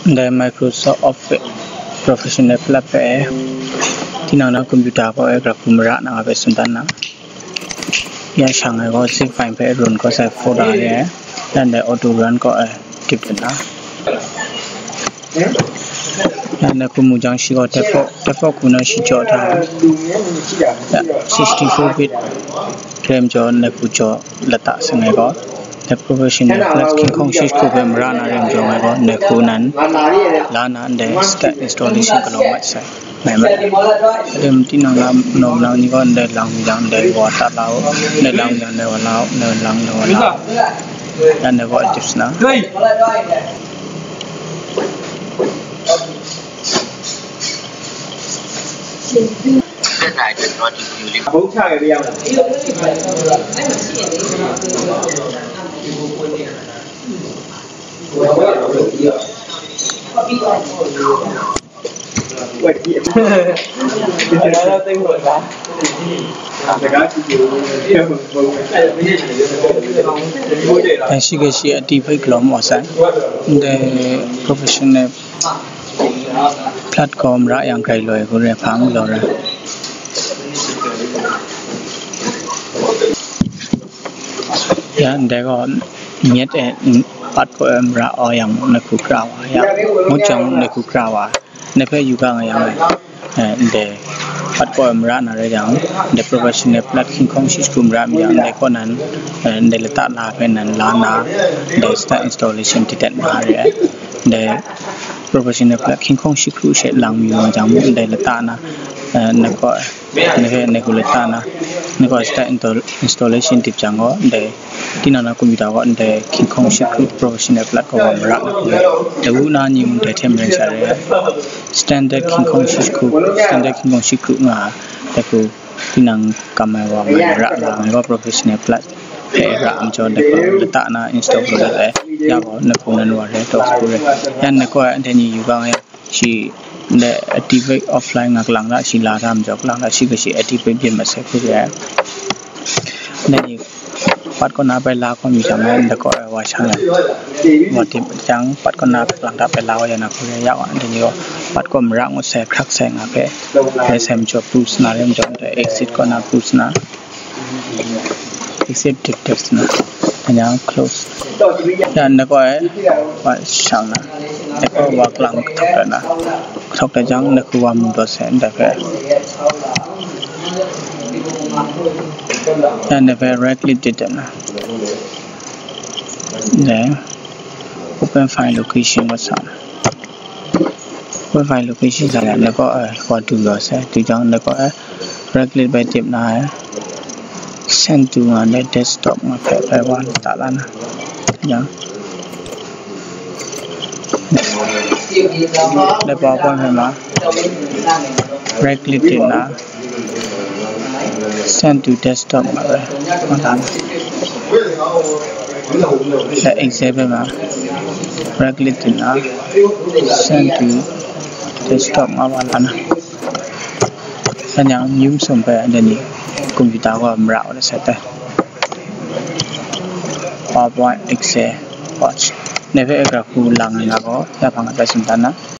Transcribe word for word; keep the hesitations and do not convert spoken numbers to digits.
Ndai Microsoft Office Professional Plus hpe tinang na computer kaw e graphic mara na nga hpe tsun dan na. Ya shang ai gaw zip file hpe run kaw sai folder re ai. Ya ndai auto run kaw e tip dan na. Ya ndai hku mu jang shi gaw default, default hku na shi jaw da. Ya sixty-four bit RAM jaw ndai hku jaw lata seng ai gaw. Ndai Professional Plus King Kong shi hku hpe mara na rim jaw ai gaw, ndai hku nan la na ndai start installation galaw mat sai. Mai mat. Adim tinang lam nom lang ni gaw, ndai lang yang ndai wa tat la u, ndai lang yang ndai wa la u, ndai lang ndai wa la u. Ya ndai gaw active sna. Gashi gashi a ti hpe galaw maw sai. Ndai Professional Plus kaw mara yang grai loi hku re hpang galaw ra. Ya ndai gaw nyet e pat kaw e mara aw yang ndai hku kra wa ya. Ngut jang ndai hku kra wa. Ndai hpe yu ga nga yang, eh, ndai pat kaw e mara na rai jang, ndai Professional Plus King Kong shi hku mara mi yang, ndai kaw nan, eh, ndai lata la hpe nan la na, ndai start installation ti dat na re ai. Ndai Professional Plus King Kong shi hku she lang mi wa jang, ndai lata na, eh, ndai kaw, ndai hpe ndai hku lata na, ndai kaw start install-, installation tip jang gaw, ndai tinang na computer kaw ndai King Kong shi hku Professional Plus kaw wa mara na hku re. Dawu na ni mung dai hte maren sha re ai. Standard King Kong shi hku, Standard King Kong shi hku nga ai hku tinang kam ai wa mara la ngai gaw Professional Plus hpe ra ai majaw dai hku lata na install hku dat ai. Ya gaw na hku nan wa re taw hku re. Yan na kaw ai anhte ni yu ga ngai shi ndai activate offline nga kalang da shi la da majaw kalang da shi gashi activate byin masai hku re ai. Ndai ni pat kaw na bai la kaw mi jang e, ndai kaw e wa shang ai. Wa tip jang pat kaw na kalang da bai la wa ya na hku re ya wa, ndai ni gaw pat kaw mara ngut sai hkrak sai nga hpe, rai sai majaw push na, rai majaw ndai exit kaw na push na, exit tip tip na, anyang close. Ya ndai kaw e wa shang na, ndai kaw wa kalang kahtawk dat na, kahtawk dat jang ndai hku wa mu dat sai ndai hpe. Ya ndai hpe right click dip dip na. Then open file location wa sa na. Open file location sa na, ndai kaw e wa du yaw sai, du jang ndai kaw e right click bai dip na, send to nga ndai desktop nga hpe bai wa lata la na. Ya. Ndai PowerPoint hpe ma right click dip na, send to desktop nga bai wa la na. Dai Excel hpe ma right click dip na, send to desktop nga wa la na. Sa yang yum sum hpe anhte ni computer kaw mara wa sai tai. PowerPoint, Excel, Word. Ndai hpe e graphic hku lang nga gaw, ya hpang a tai tsun dan na.